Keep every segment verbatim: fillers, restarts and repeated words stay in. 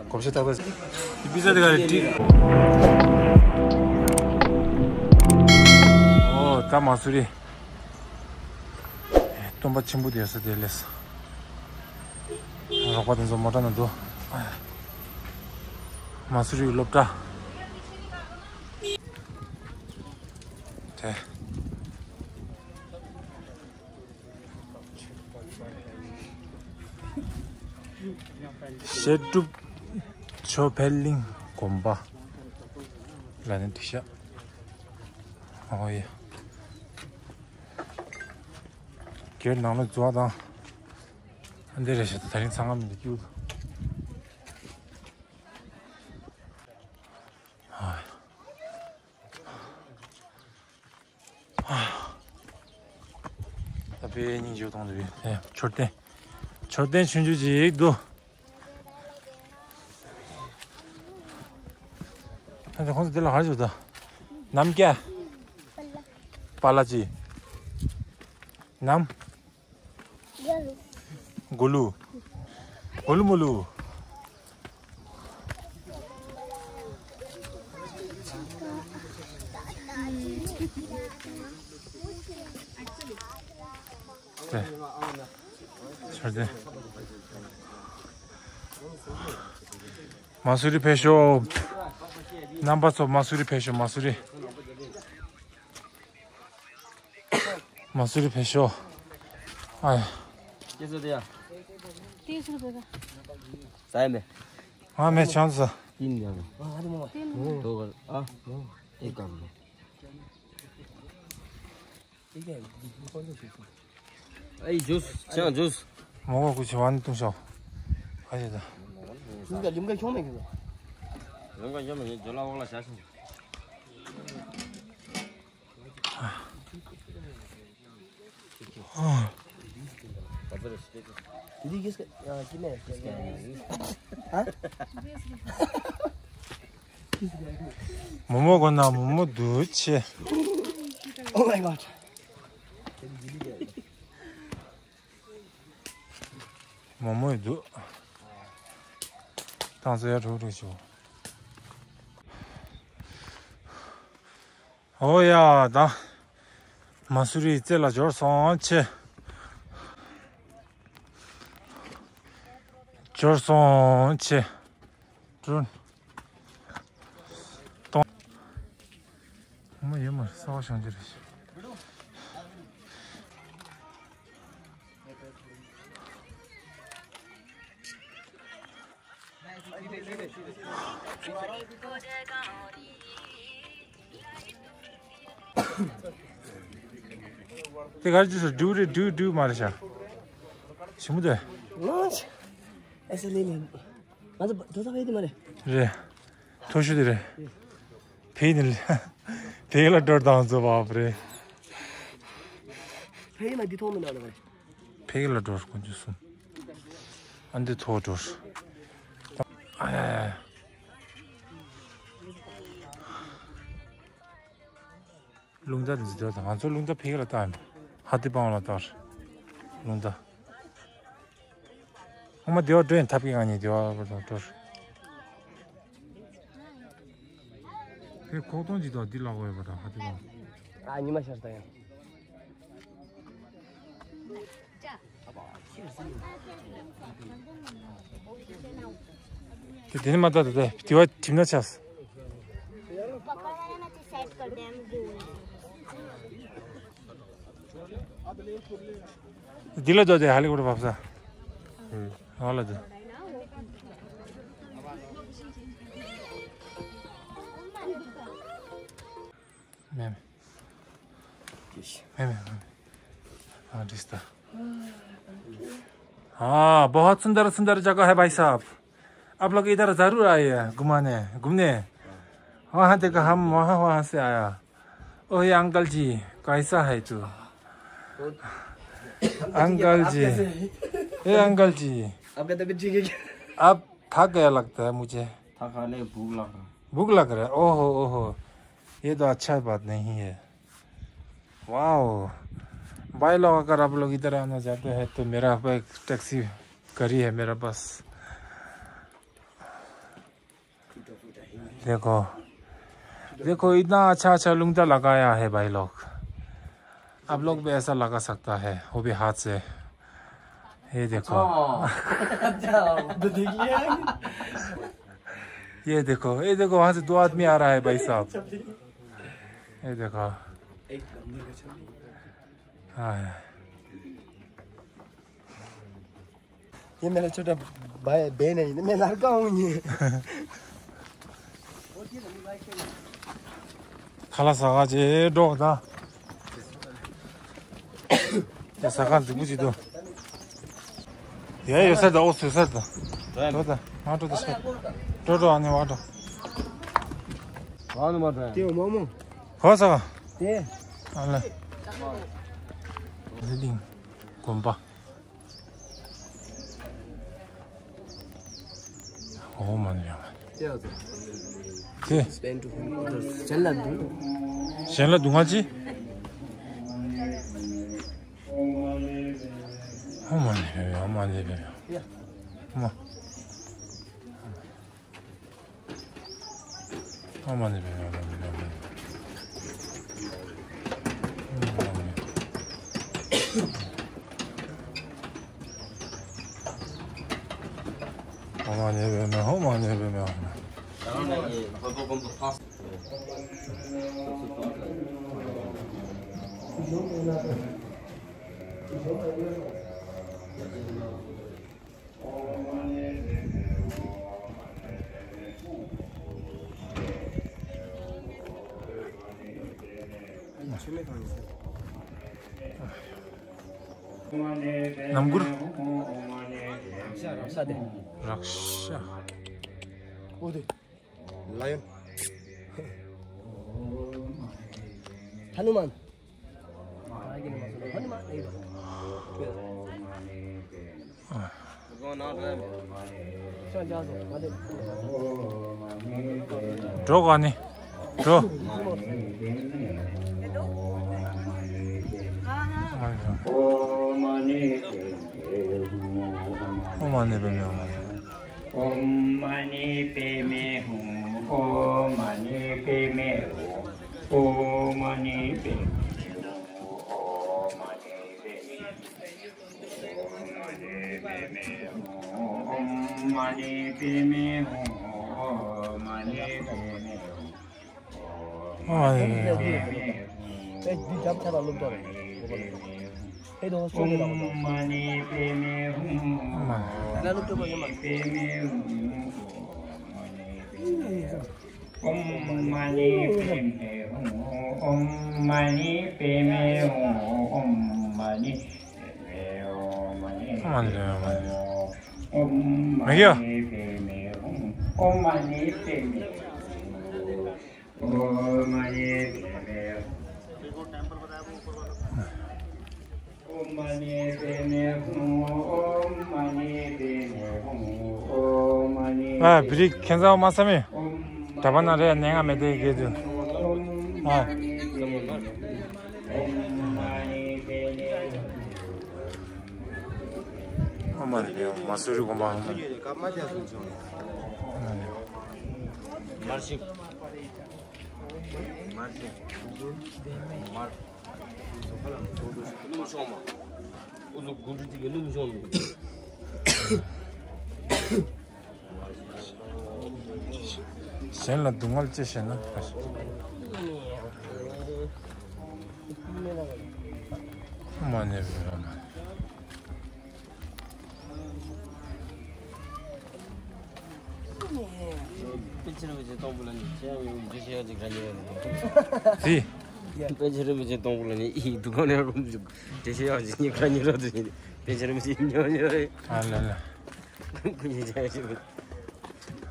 བགོ་བཤའ་བཏང་ད། པི་ཛ་དེ་ག་རེ་ཏི། ཨོ་ད་མ་སུ་རི། སྟོན་པ་ཆེན་པོ་དེ་ས་དེ་ལས། རོགས་པ་དེ་ཚོ་མོ་ཊ་ནང་འདུག་མ་སུ་རི་སློབ་གྲྭ། དེ། བཤད་སྒྲུབ་ཆོས་འཕེལ་གླིང་དགོན་པ་ལ་ནི་འགྲིག་ཤག་ཨོ་ཡ། སྒེར་ནང་ལ་འཛུལ་བ་དང་། འདི་རེད་ཤག་ད་རིང་ཚང་མ་མི་འདུག་སྐྱིད། ཨོ་ཡ། ད་དཔེ་སྙིང་རྗེ་གཏོང་འདུག་པས། མཆོད་རྟེན། མཆོད་རྟེན་ཆུང་ཆུང་ཅིག་འདུག་ཨ་ད་ཁོང་ཚོ་འདི་ལ་ག་རེ་བྱེད་ད། ནམ་སྐྱ། པ་ལ་ཅི། ནམ། གུ་ལུ། གུ་ལུ་མུ་ལུ། དེ། ཆར་དེ། མ་སུ་རི་ཕེབས་ཤོག་རྣམ་པ་ཚོ་མ་སུ་རི་ཕེབས་ཤོག་མ་སུ་རི། མ་སུ་རི་ཕེབས་ཤོག་ཨ་ཡ། ཏིས་རུ་པེ་ད། ས་ཡ་མེ། ང་མེ་ཆང་ས། ཏིན་ཡ་མེ། ཏོ་གར་ཨ། ཨེ་ཀ་མེ། ཨའི་ཇུས་ཆང་ཇུས། མོ་གོ་ཀུ་ཆེ་བ་ནི་ཏུང་ཤོག་ཨ་ཡ་ད། ལུང་ག་ལུང་ག་ཁྱོང་མེ་གི། ལུང་ག་ཁྱོང་མེ་ཇོ་ལ་འོག་ལ་བཞག་ཤིང་། མོ་མོ་གོ་ན་མོ་མོ་འདུག་ཆེ། Oh my god. མོ་མོ་འདུག་ཏང་ཙེ་ཡ་ཁྲུག་ཁྲུག་བྱོས། ཨོ་ཡ་ད། མ་སུ་རི་རྩེ་ལ་འབྱོར་སོང་ཆེ། འབྱོར་སོང་ཆེ། ཀྲུན། གཏོང་། ངོ་མ་ཡོད་མ་རེད། གསར་པ་བྱུང་རྒྱུ་རེད། དེ་གར་ཅི་སོ་འགྲིག་རེད། འགྲིག་འགྲིག་མ་རེད་ཤག་ཞི་མོ་དེ། ཨེ་སི་ལི་ནི། ང་ཚོ་དོ་ཚ་བས་དེ་མ་རེད། རེད། མཐོ་ཤོས་དེ་རེད། ཕེ་ནི་ཕེ་ལ་འགྲོ་དང་ཚོ་བབ་རེད། ཕེ་ན་འདི་ཐོག་མི་ན་ལ་རེད། ཕེ་ལ་འགྲོ་དཀོན་མཆོག་གསུམ། ཨ་འདི་ཐོག་འགྲོ། ཨ་ཡ་ཡ། རླུང་རྟ་འདི་འདྲ་དང་ང་ཚོ་རླུང་རྟ་ཕ་གི་ལ་བཏགས་ཡིན། ཧ་ཏི་པང་ལ་བཏགས་རེད། རླུང་རྟ། ཨ་མ་སྡེ་བ་འགྲོ་ཡིན། ཐབ་ཀྱི་ང་གཉིས་སྡེ་བ་བར་དུ་འགྲོ་རེད། ཁོག་སྟོང་ཅིག་དང་འདི་ལག་པ་ཡོད་པ་དང་ཧ་ཏི་པང་། ཨ་ཉི་མ་ཤར་ད་ཡང་། དེ་དེ་ནི་མ་ལྟ་དེ་དེ་དེ་བ་ཁྲིམས་ན་ཆགས། འདི་ལ་འགྲོ་དེ་ཧ་ལི་ཀོ་པྲ་བབས་ས། ཨོ་ལ་འདི། མེ་མེ། མེ་མེ་མེ་མེ། हाँ रिश्ता। हाँ बहुत सुंदर सुंदर जगह है भाई साहब। आप लोग इधर जरूर आइए घुमाने घूमने। वहाँ देखो हम वहाँ वहाँ से आया। ओह ये अंकल जी कैसा है तू? अंकल जी। ए अंकल जी। आपका तबीयत ठीक है क्या? आप थक गया लगता है मुझे। थका नहीं, भूख लग रहा। भूख लग रहा है? ओहो ओहो। ये तो अच्छा बात नहीं है। वाओ। भाई लोग अगर आप लोग इधर आना चाहते हैं तो मेरा एक टैक्सी गाड़ी है मेरा पास। देखो, देखो, इतना अच्छा अच्छा लुंगटा लगाया है भाई लोग। आप लोग भी ऐसा लगा सकता है, वो भी हाथ से। ये देखो। अच्छा। अच्छा, वो तो देख लिया। ये देखो, ये देखो, वहाँ से दो आदमी आ रहा है भाई साहब। ये देखो। हाँ। ये मेरा छोटा भाई, बहन है, मैं लड़का हूँ ये। ཁ་ལག་ཟ་ག་ཅེ་འགྲོ་ད། ཡ་ཟ་ག་འཛིག་པོ་ཅིག་འདུག་ཡ་ཡོད་ས་ད་ཨོ་སུ་ས་ད། འགྲོ་ད་མ་འགྲོ་ད་ས། འགྲོ་འགྲོ་ཨ་ནི་མ་འགྲོ། ཨ་ནི་མ་འགྲོ། དེ་མོ་མོ། གོ་ས་ག་དེ། ཨ་ལེ། ལི་ལིང་། དགོན་པ། ཨོ་མ་ནི་ཡ། དེ། གཞན་ལ་འདུག་གཞན་ལ་འདུག་ང་ཅི། ཨོ་མ་ནི་ཡ་ཨོ་མ་ནི་ཡ། ཨོ་མ། ཨ་མ་ནི་པེ་མེ་ཧོ། ཨ་མ་ནི་པེ་མེ་ཧོ། ཨ་མ་ནི་པེ་མེ་ཧོ། རྣམ་མགུར། རཀྵ། རཀྵ། ལ་ཡོན། ཧ་ནུ་མན། འགྲོ་ག་ནི། འགྲོ། ཨོཾ་མ་ཎི་པདྨེ་ཧཱུྃ། ཨོཾ་མ་ཎི་པདྨེ་ཧཱུྃ། ཨོཾ་མ་ཎི་པདྨེ་ཧཱུྃ། ཨོཾ་མ་ཎི་པདྨེ་ཧཱུྃ། ཨོཾ་མ་ཎི་པདྨེ་ཧཱུྃ། ཨོཾ་མ་ཎི་པདྨེ་ཧཱུྃ། ཨོཾ་མ་ཎི་པདྨེ་ཧཱུྃ། ཨོཾ་མ་ཎི་པདྨེ་ཧཱུྃ། ཨོཾ་མ་ཎི་པདྨེ་ཧཱུྃ། ཨ་ཨེ། ཨེ་འདི་རྒྱབ་ཆ་ལ་སློབ་གྲྭ་རེད། ཨེ་དོ་སོ་ནི་ལ་མ་ད་ལ་སློབ་གྲྭ་པ་ཡོད་མ་རེད། ཨོཾ་མ་ཎི་པདྨེ་ཧཱུྃ། ཨོཾ་མ་ཎི་པདྨེ་ཧཱུྃ། ཨོཾ་མ་ཎི་པདྨེ་ཧཱུྃ། ཨོཾ་མ་ཎི་པདྨེ་ཧཱུྃ། ཨོཾ་མ་ཎི་པདྨེ་ཧཱུྃ། ཨོཾ་མ་ཎི་པདྨེ་ཧཱུྃ། ཨོཾ་མ་ཎི་པདྨེ་ཧཱུྃ། ཨོཾ་མ་ཎི་པདྨེ་ཧཱུྃ། ཨོཾ་མ་ཎི་པདྨེ་ཧཱུྃ། ཨོཾ་མ་ཎི། ཨ་བི་རི་ཁན་ཚ་མ་ས་མེ། ད་བ་ན་རེ་ནེ་ང་མེ་དེ་གེ་དུ། ཨ། ཨོཾ་མ་ཎི་པདྨེ་ཧཱུྃ། ཨོཾ་མ་ཎི་པདྨེ་ཧཱུྃ། མ་སུ་རི་དགོན་པ་ཧཱུྃ། མར་ཤིག་མར་ཤིག་མར། གཞན་ལ་སྡུག་བསྔལ་ཅི་བྱས་ན། མ་ནེ་རུ་ར་མ། པཎ་ཆེན་རིན་པོ་ཆེ་སྟོང་པོ་ལ་ནི་ཁྱེད་ཡང་འདི་བཤད་ཡག་ཅིག་ར་ཉེ་ར་ནི། དེ། པཎ་ཆེན་རིན་པོ་ཆེ་སྟོང་པོ་ལ་ནི་ཨི་འདུ་ཁང་ནས་རུམ་ཅིག་འདི་བཤད་ཡག་ཅིག་ཉེ་ར་ཉེ་ར་དུ་ཉེ། པཎ་ཆེན་རིན་པོ་ཆེ་ཉེ་ར་ཉེ་ར། ཨ་ལ་ལ། ཁོ་ཉེ་ཆ་ཡག་ཅིག་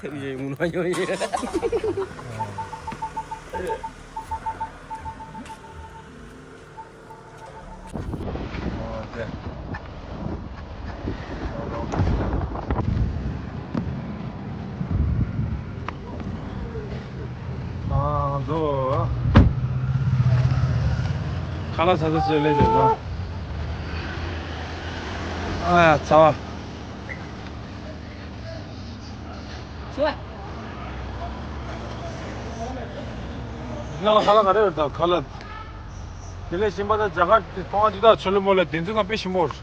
ཐབས་ཡོད་ངུ་མ་ཉོ་ཡེ། ཁ་ལག་ཟ་ཟ་ཟོས་ལས་ཟེར་ན། ཨ་ཡ་ཚ་བ། ཚ་བ། ང་ལ་ཁ་ལག་ག་རེ་ཡོད་ད་ཁ་ལག་དེ་ལས་གཞན་པ་ད་རྒྱ་གར་དེ་མཐོང་བ་ཅིག་ད་ཆོ་ལོ་མོ་ལ་དེ་ཚོ་ཚང་དཔེ་ཞིམ་པོ་རེད།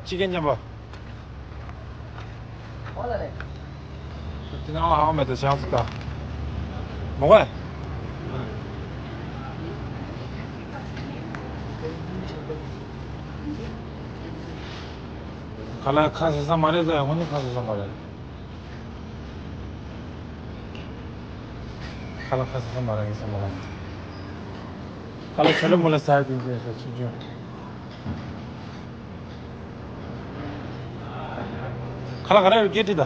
ཅི་གན་ཉམས་པ། དེ་ནང་ལ་ཧ་མེད་ད་ཆང་ཚིག་ད། མོ་ག་ཁ་ལག་ཁ་ཟས་ས་མ་རེད་ད་ཡང་ཁོ་ནི་ཁ་ཟས་ས་མ་རེད། ཁ་ལག་ཁ་ཟས་ས་མ་རེད་ཡིན་ས་མ་རེད། ཁ་ལག་ཆོ་ལོ་མོ་ལ་ཟ་ཡ་དེ་འདྲ་ཞིག་ཆུང་ཆུང་། ཁ་ལག་ག་རེ་ཡོད་སྐད་དྲིས་ད།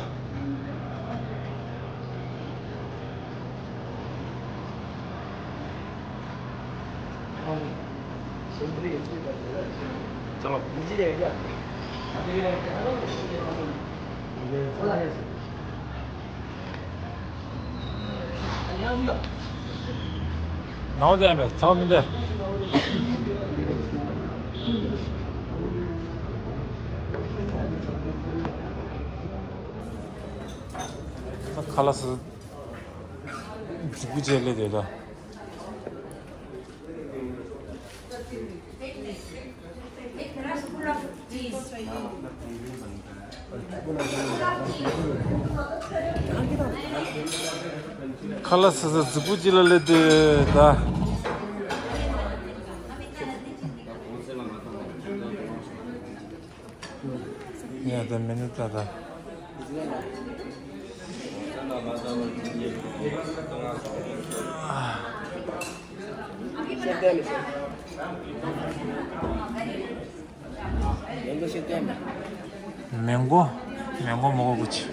ནང་དེ་ཡང་བས་ཚང་མི་འདི། ཁ་ལག་ཟ། གཟུགས་པོ་བཅས་ལས་དེ་ལ། ཁ་ལག་ཟ་ས་གཟུགས་པོ་ཅི་ལ་སླེབས་དུས་ད། ཡ་ད་མི་ནི་ད་ད། མེང་གོ། མེང་གོ་མོ་གོ་གུ་ཆི།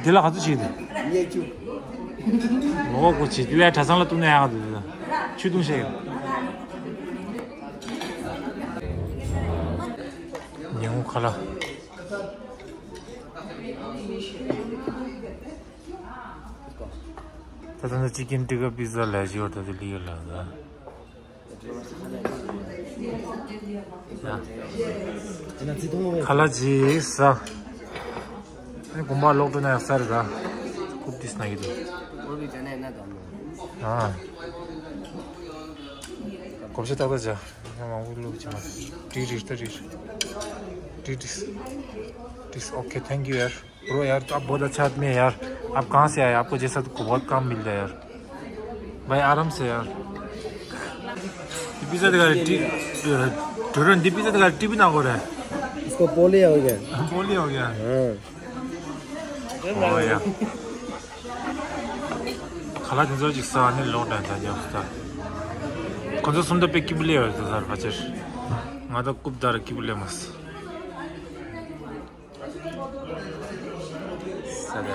འདི་ལ་ག་ཚོད་ཞིག་འདི། མོ་གོ་གུ་ཆི་འདི་ལ་གྲྭ་ཚང་ལ་བཏུང་ན་ཡག་འདུག་ཆུ་བཏུང་བྱས་ཡོད། ཉིན་གུང་ཁ་ལག་ད་ལྟ་ཅི་ཀིན་ཊི་ཀ་པི་ཛ་ལས་ཞིག་ཡོད་ད་དེ་ལི་ཡོད་ལ་ད། ཁ་ལག་ཅིག་ཟ། ཨ་ནི་དགོན་པ་ལོག་འགྲོ་ན་ཡག་ས་རེད་ད། ཀུབ་ཏིས་ན་གི་འདུག་ཨ། གོ་ཤེས་ཏག་ཏག་བྱ། ང་མང་པོ་བླུགས་བྱ་མ། འགྲིག་རེད་ད་འགྲིག་རེད། འགྲིག་འགྲིག་འགྲིག okay, thank you, यार। ब्रो यार, तो आप बहुत अच्छा आदमी है यार। आप कहाँ से आए? आपको जैसा तो बहुत काम मिल जाए यार। भाई, आराम से यार। ये पिज़्ज़ा दिखा रहे, टी-, अ, डोरन, ये पिज़्ज़ा दिखा रहे, टीवी ना हो रहा है। इसको पोलियो हो गया। पोलियो हो गया। हाँ। ཁ་ལག་དེ་ཚོ་ཅིག་ཟ་ནི་ལོག་དྲན་ད་རྒྱབ་ས། ཁོ་ཚོ་གསུམ་ད་དཔེ་སྐྱིད་པོ་ལས་ཡོད་ད་ཟ་ར་ཕལ་ཆེར། ང་ད་རྐུབ་ད་ར་སྐྱིད་པོ་ལས་མ་ཟ། ཟ་ད།